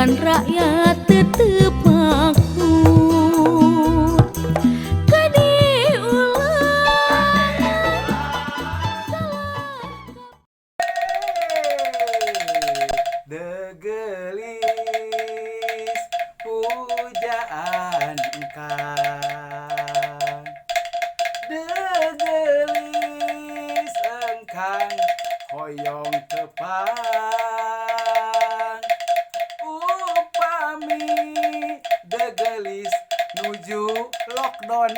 Dewan rakyat tetep makmur. Kade ulah. Teu Geulis pujaan engkang, Teu Geulis engkang hoyong tepang. Upami Teu Geulis nuju lockdown,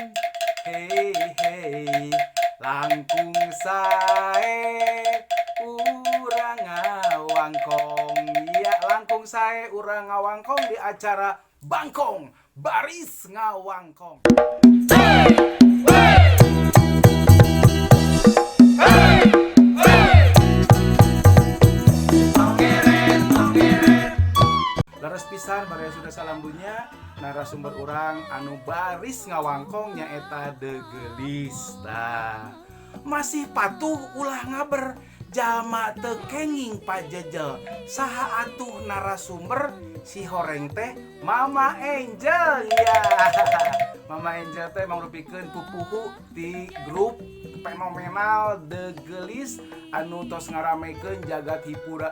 hei hei, langkung sae urang ngawangkong. Ya, langkung sae urang ngawangkong di acara Bangkong Baris Ngawangkong. Leres pisan, baraya sudah salambunya narasumber urang anu baris ngawangkong, nyaeta Teu Geulis. Tah, masih patuh, ulah ngaber, jalma teu kenging pajejel. Saha atuh narasumber si horeng teh? Mama Angel ya. Mama Angel teh mangrupikeun pupuhu di grup fenomenal Teu Geulis anu tos ngaramekeun jagat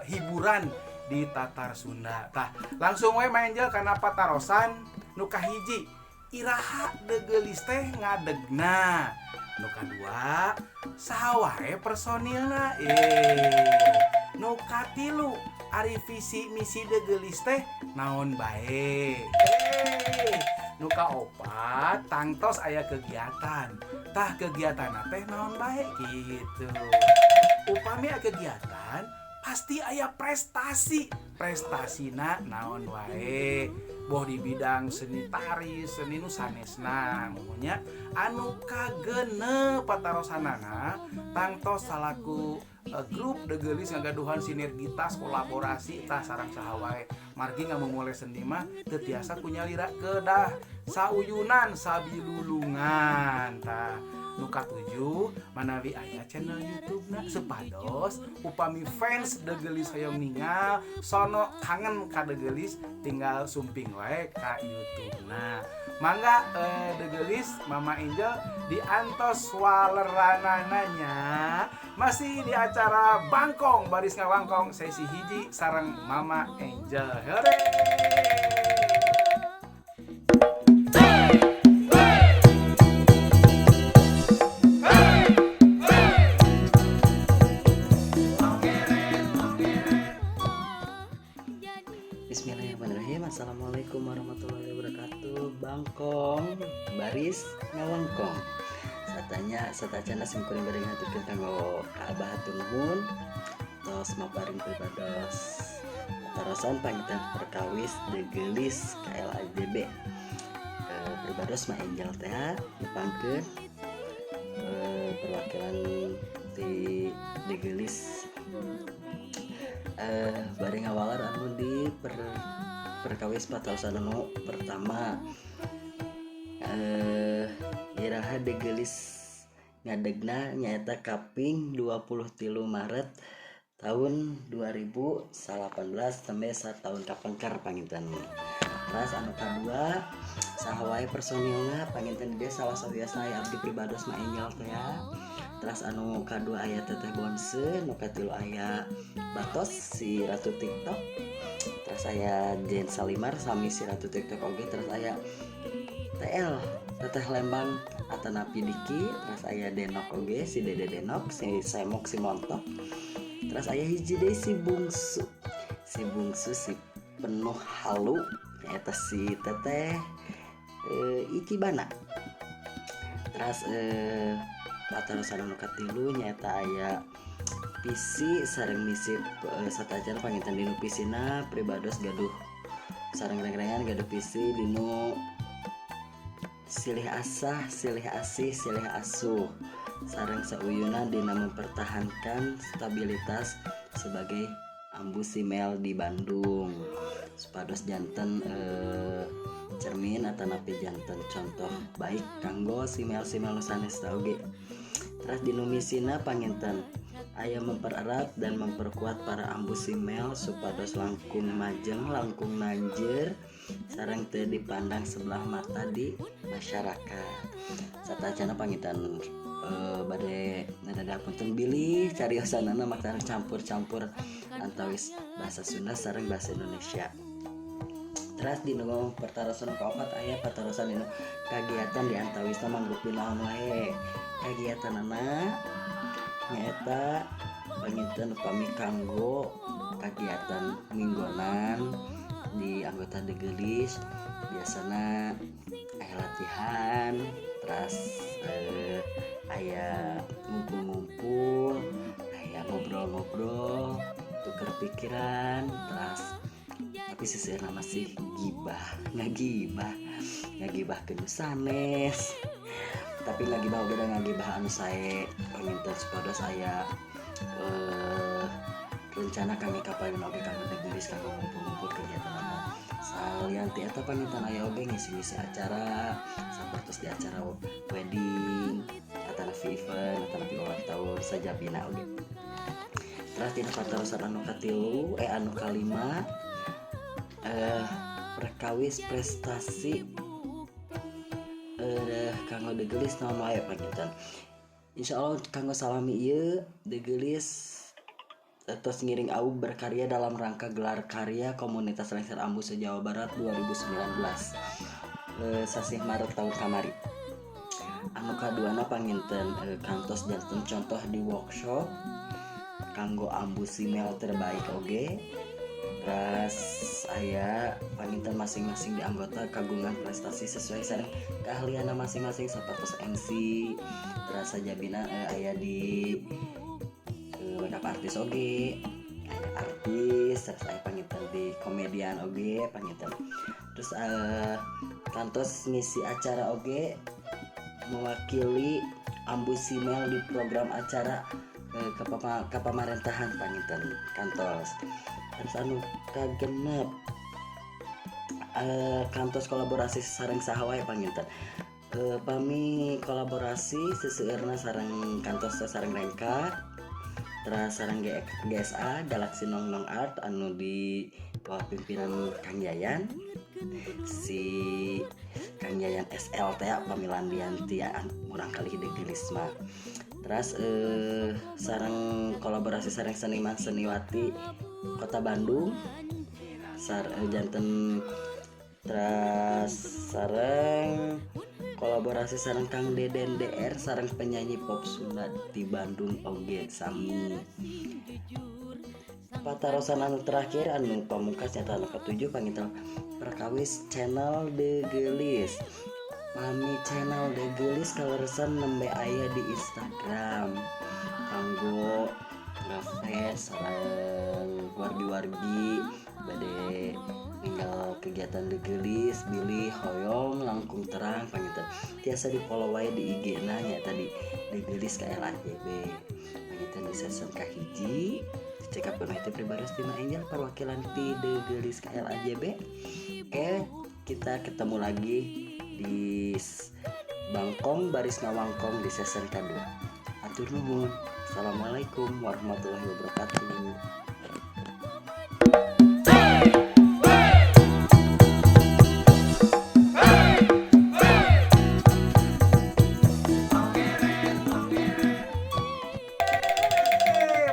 hiburan di Tatar Sunda. Tah, langsung we, Ma Angel, kana patarosan nu kahiji: iraha Teu Geulis teh ngadegna? Nu kadua, saha wae personilna? Nu katilu, ari visi misi Teu Geulis teh naon bae? Nu kaopat, tangtos aya kegiatan. Tah, kegiatan teh naon bae gitu. Upami aya kegiatan pasti aya prestasi. Prestasina naon wae, boh di bidang seni tari, seni nu sanesna. Muhun nya. Anu kagenep, patarosanana tangtos salaku grup Teu Geulis ngagaduhan sinergitas kolaborasi, tah sareng saha wae? Margi ngamumule seni mah teu tiasa ku nyalira, kedah sauyunan sabilulungan. Tah, nu katujuh, manawi aya channel YouTube na, supados upami fans Teu Geulis hoyong ningal, sono kangen ka Teu Geulis, tinggal sumping wae ka YouTube. Nah, mangga, Teu Geulis, Mama Angel, diantos waleranananya masih di acara Bangkong Baris Ngawangkong sesi 1 sareng Mama Angel. Hore! Bismillahirrahmanirrahim. Assalamualaikum warahmatullahi wabarakatuh. Bangkong Baris Ngawangkong. Satanya satacana simkuring bade ngaturkeun kanggo ka Abah, hatur nuhun. Tos maparin pribados patarosan panginten perkawis Teu Geulis KLAJB. Pribados Ma Angel teh nepangkeun perwakilan di Teu Geulis, bari ngawaler anu di perkawis patarosan anu pertama, iraha Teu Geulis ngadegna, nyaeta kaping 23 Maret tahun 2018 sampai tahun kapengker panginten. Terus anu kadua, saha wae personilna? Panginten di salah sawiosna aya abdi pribados Ma Angel teh ya. Terus anu kadua aya Teteh Bonse, nu katilu aya Batos si Ratu TikTok, terus aya Jen Salimar sami si Ratu TikTok oge, terus aya TL Teteh Lembang atanapi Diki, terus aya Denok oge, si Dede Denok, si Semok, si Montok, terus aya hiji deui, si bungsu, si bungsu, si penuh halu, eta si Teteh Ikibana. Terus patarosan anu katilu nyaeta aya visi sareng misi. Satacan panginten dinu visina pribados gaduh sareng reng-rengan gaduh visi dinu silih asah, silih asih, silih asuh sareng sauyunan dina mempertahankan stabilitas sebagai ambu simel di Bandung, supados janten cermin atanapi janten contoh baik kanggo simel-simel nu sanes oge. Terus dinu misina panginten Aya mempererat dan memperkuat para ambu simel supados langkung majeng, langkung nanjeur, sareng teu dipandang sebelah mata di masyarakat. Satacana panginten bade nada punten bilih cariosanana makana campur-campur antawis bahasa Sunda sareng bahasa Indonesia. Teras di nu pertarosan kaopat aya patarosan dina kagiatan di antawisna mangrupi naon wae. Kagiatanana nyaeta panginten upami kanggo kagiatan minggonan di anggota Degeulis biasana aya latihan, teras aya ngumpul-ngumpul, aya ngobrol-ngobrol, tuker pikiran, teras tapi seseueurna masih gibah, ngagibah, ngagibahkeun nu sanes. Tapi ngagibah oge da ngagibah anu sae panginten supados aya rencana kami kapayun oge kanggo Degeulis kanggo ngumpul-ngumpul kegiatanana. Salian ti eta panginten aya oge ngisi-ngisi acara sapertos di acara wedding atanapi event atanapi ulang tahun sajabina oge. Terus dina patarosan anu katilu anu kalima perkawis prestasi kanggo Degeulis naon wae panginten. Insyaallah kanggo salami ieu Degeulis tos ngiring aub berkarya dalam rangka gelar karya Komunitas Lengser Ambu se-Jawa Barat 2019 sasih Maret tahun kamari. Anu kaduana panginten kantos janten contoh di workshop kanggo ambu simel terbaik oge. Terus aya panginten masing-masing di anggota kagungan prestasi sesuai sareng keahlianna masing-masing sapertos MC, terus sajabina aya di makeup artis oge, aya artis, terus aya panginten di komedian oge panginten. Terus kantos ngisi acara oge mewakili ambu simel di program acara kapamarentahan panginten kantos. Terus anu kagenep kantos kolaborasi sareng saha wae panginten. Pami kolaborasi seseueurna sareng kantos sareng Rengka, terus sareng GSA Galaxy Nong Nong Art anu di bawah pimpinan Kang Yayan, si Kang Yayan SL teh pamilan dianti murang kali Degeulis mah. Terus sareng kolaborasi sareng seniman seniwati Kota Bandung janten, terus sareng kolaborasi sareng Kang Deden DR sareng penyanyi pop Sunda di Bandung oge sami. Patarosan anu terakhir anu pamungkas nyata anu ketujuh panginten perkawis channel Degeulis. Pami channel Degeulis kaleresan nembe aya di Instagram kanggo ngefans sareng wargi-wargi bade ninggal kegiatan Degeulis bilih hoyong langkung terang panginten tiasa di follow wae di IG na nyaeta di Degeulis KLAJB. Panginten di season kahiji dicekap penuh itu pribadi Tima Angel perwakilan ti Degeulis KLAJB. Oke, kita ketemu lagi di Bangkong Baris Ngawangkong di season kedua. Atur nuhun. Assalamualaikum warahmatullahi wabarakatuh.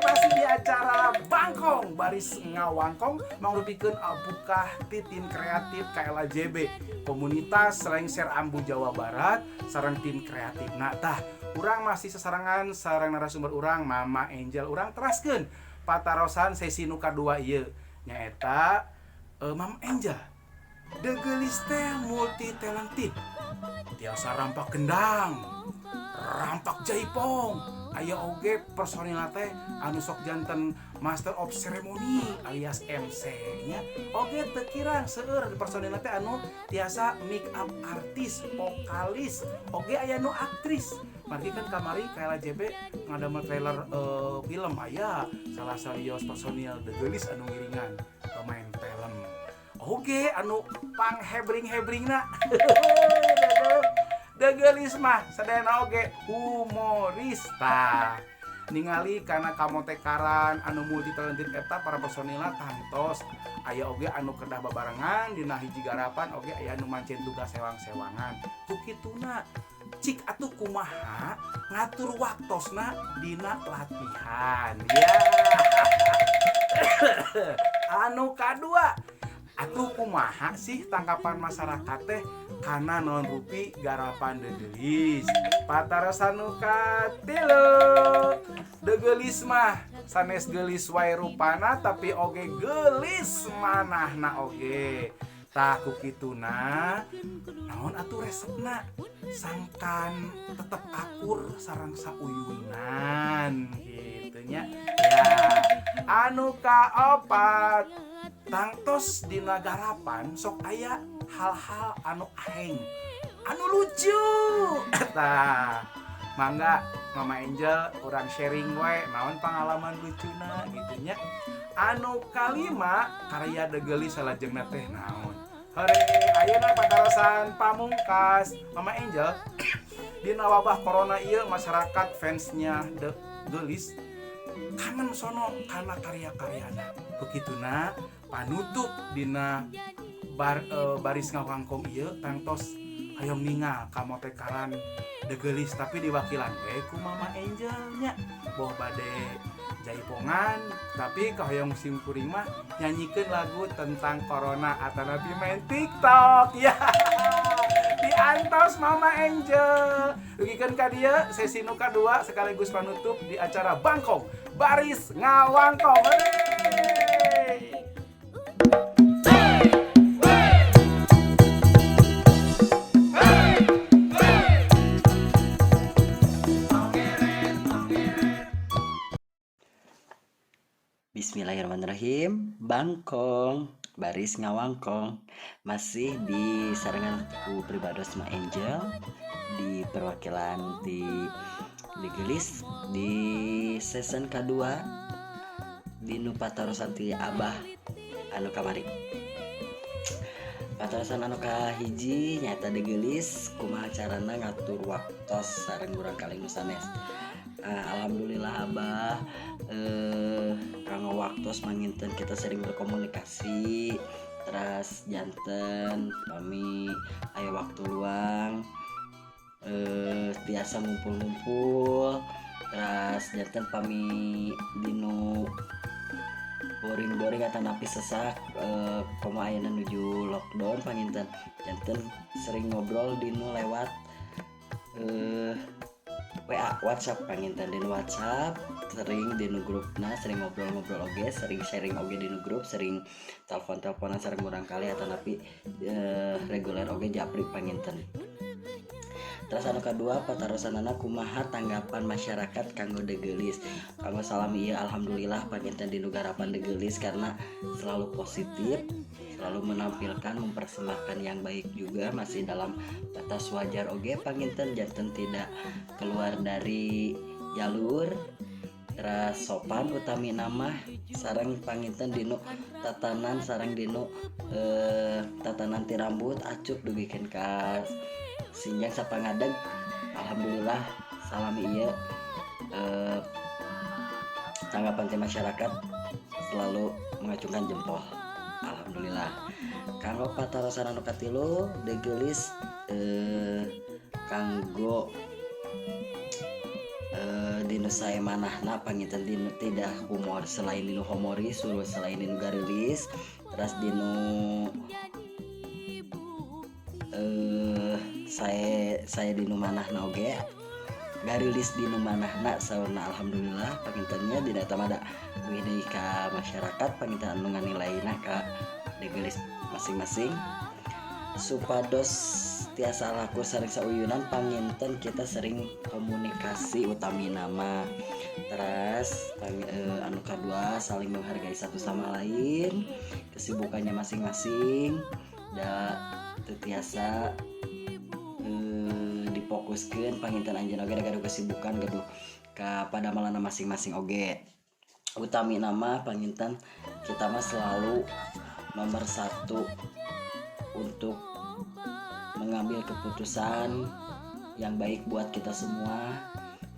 Masih di acara Bangkong Baris Ngawangkong mangrupikeun alpukah ti tim kreatif KLAJB Komunitas Lengser Ambu Jawa Barat sareng tim kreatif. Nah tah urang masih sesarangan sareng narasumber urang Mama Angel. Urang teraskeun patarosan sesi nu kadua ieu nyaeta Mama Angel. Degeulis teh multi talented, tiasa rampak kendang, rampak jaipong, aya oge personil teh anu sok janten master of ceremony alias MC nya. Oge teu kirang seueur personil teh anu tiasa make up artis, vokalis, oge aya nu aktris. Margi kan kamari KLAJB ngadamel trailer film aya salah sarios personil Degeulis anu ngiringan main film. Oge anu panghebring-hebringna. Degeulis mah sadayana oge humorista. Ningali karena kamotekaran anu multi talented eta, para personilna tangtos aya oge anu kedah babarengan dina hiji garapan, oge aya anu mancen tugas sewang-sewangan. Ku kituna, cik atuh kumaha ngatur waktosna dina latihan ya? Anu kadua, atuh kumaha sih tanggapan masyarakat teh kana naon rupi garapan Degeulis? Patarosan nu katilu, Degeulis mah sanes geulis wae rupana, tapi oge geulis manahna oge. Tah, ku kituna, naon atuh resepna sangkan tetep akur sareng sauyunan gitu nya ya? Anu kaopat, tangtos dina garapan sok aya hal-hal anu aheng, anu lucu. Tah, mangga Mama Angel, urang sharing we naon pengalaman lucuna gitu nya. Anu kalima, karya Degeulis salajengna teh naon? Hore, ayeuna patarosan pamungkas, Mama Angel, dina wabah corona ieu masyarakat fansnya Degeulis kangen sono kana karya-karyana. Begituna, panutup dina baris ngawangkong ieu, tangtos hoyong ningal kamotekaran Degeulis, tapi diwakilan we ku Mama Angel nya, boh bade jaipongan, tapi kahoyong simkuring mah nyanyikeun lagu tentang corona atau nanti main TikTok ya. Diantos Mama Angel. Dugikeun ka dieu sesi nu kadua sekaligus panutup di acara Bangkong Baris Ngawangkong. Heuy! Bismillahirrahmanirrahim. Bangkong baris ngawangkong, masih di sarengan ku pribados Ma Angel di perwakilan di Degeulis di season kedua di nu patarosan ti Abah anu kamari. Patarosan anu kahiji nyaeta Degeulis kumaha carana ngatur waktos sareng murangkalih nu sanes. Ah, alhamdulillah Abah, kanggo waktos manginten kita sering berkomunikasi, terus janten kami aya waktu luang tiasa ngumpul-ngumpul. Terus janten pami dinu boring-boring atau napi sesak, komo ayeuna nuju lockdown, panginten janten sering ngobrol dinu lewat WA, WhatsApp. Panginten dinu WhatsApp sering, dinu grupna sering ngobrol-ngobrol oge, sering sharing oge dinu grup, sering telepon-teleponan sareng murangkalih atau napi reguler oge japri panginten. Terus anu kedua, patarosanana kumaha tanggapan masyarakat kanggo Degeulis? Kanggo salami ieu, alhamdulillah panginten dinu garapan Degeulis karena selalu positif, selalu menampilkan, mempersembahkan yang baik juga, masih dalam batas wajar oge panginten, janten tidak keluar dari jalur, terus sopan utami nama sareng panginten dinu tatanan sareng dinu tatanan ti rambut acuk dugikeun ka sinjang sapangadeg. Alhamdulillah salami ieu tanggapan ti masyarakat selalu mengacungkan jempol, alhamdulillah. Kanggo patarosan anu katilu, Degeulis kanggo dinu sae manahna panginten dinu tidak humor, selain dinu humoris, selain dinu garilis, terus dinu saya dinu manahna oge garilis dinu manahna saurna. Alhamdulillah pangintennya dina eta mah da deui ka masyarakat panginten anu nganilaina ka Degeulis masing-masing. Supados tiasa laku sareng sauyunan, panginten kita sering komunikasi utami nama. Terus anu kedua, saling menghargai satu sama lain kesibukannya masing-masing, da teu tiasa difokuskeun panginten anjeun oge gaduh kesibukan, gaduh ka padamelanna masing-masing oge. Utami nama panginten kita mah selalu nomor satu untuk mengambil keputusan yang baik buat kita semua.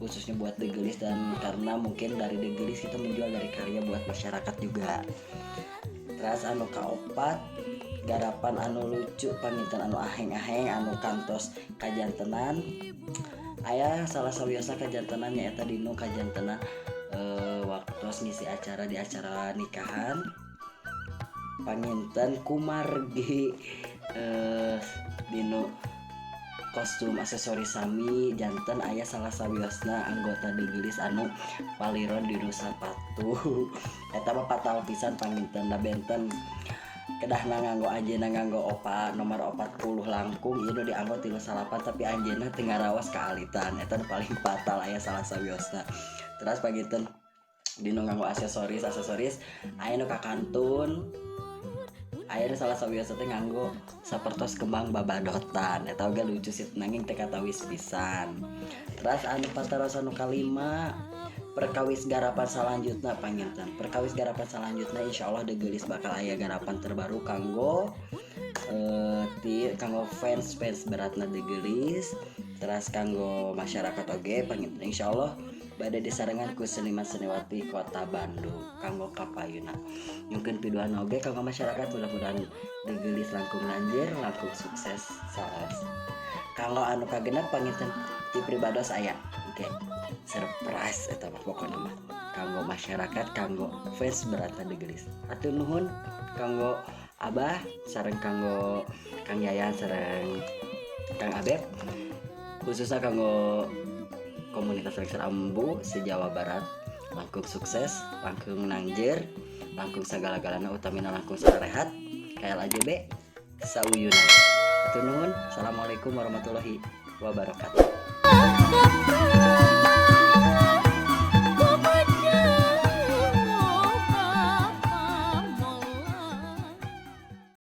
Khususnya buat Degeulis, dan karena mungkin dari Degeulis kita menjual dari karya buat masyarakat juga. Terus anu kaopat, garapan anu lucu panginten, anu aheng-aheng, anu kantos kajantenan, aya salah sawiosna kajantenan, nyaeta dinu kajantenan waktu ngisi acara di acara nikahan. Panginten kumargi dinu kostum aksesoris sami, janten aya salah sawiosna anggota Degeulis anu paliron dinu sapatu. Eta mah fatal pisan panginten, da benten kedahna nganggo, anjeunna nganggo opa nomor 40 langkung, ieu nu dianggo 39, tapi anjeunna teu ngaraos kaalitan. Eta nu paling fatal, aya salah sawiosna. Terus panginten dinu nganggo aksesoris aksesoris aya nu kakantun, aya nu salah sawiosna teh nganggo sapertos kembang babadotan. Eta oge lucu sih, nanging teu katawis pisan. Terus anu pataros anu kalima, perkawis garapan salanjutna panginten. Perkawis garapan salanjutna, insyaallah Degeulis bakal aya garapan terbaru kanggo ti kanggo fans fans beratna Degeulis, terus kanggo masyarakat oge panginten. Insyaallah bade disarengan ku seniman seniwati Kota Bandung kanggo kapayuna nyungkeun piduan oge kanggo masyarakat. Mudah-mudahan Degeulis langkung nanjeur, langkung sukses. Saras kanggo anu kagenep panginten, ti pribados aya oke surprise. Eta mah pokokna mah kanggo masyarakat, kanggo fans beratna Degeulis. Hatur nuhun kanggo Abah sareng kanggo Kang Yayan sareng Kang Abeb, khususnya kanggo komunitas Lengser Ambu se-Jawa Barat. Langkung sukses, langkung nangjeur, langkung sagala-galana, utamina langkung sarehat, KLAJB sauyunan. Hatur nuhun. Assalamualaikum warahmatullahi wabarakatuh. Kapan.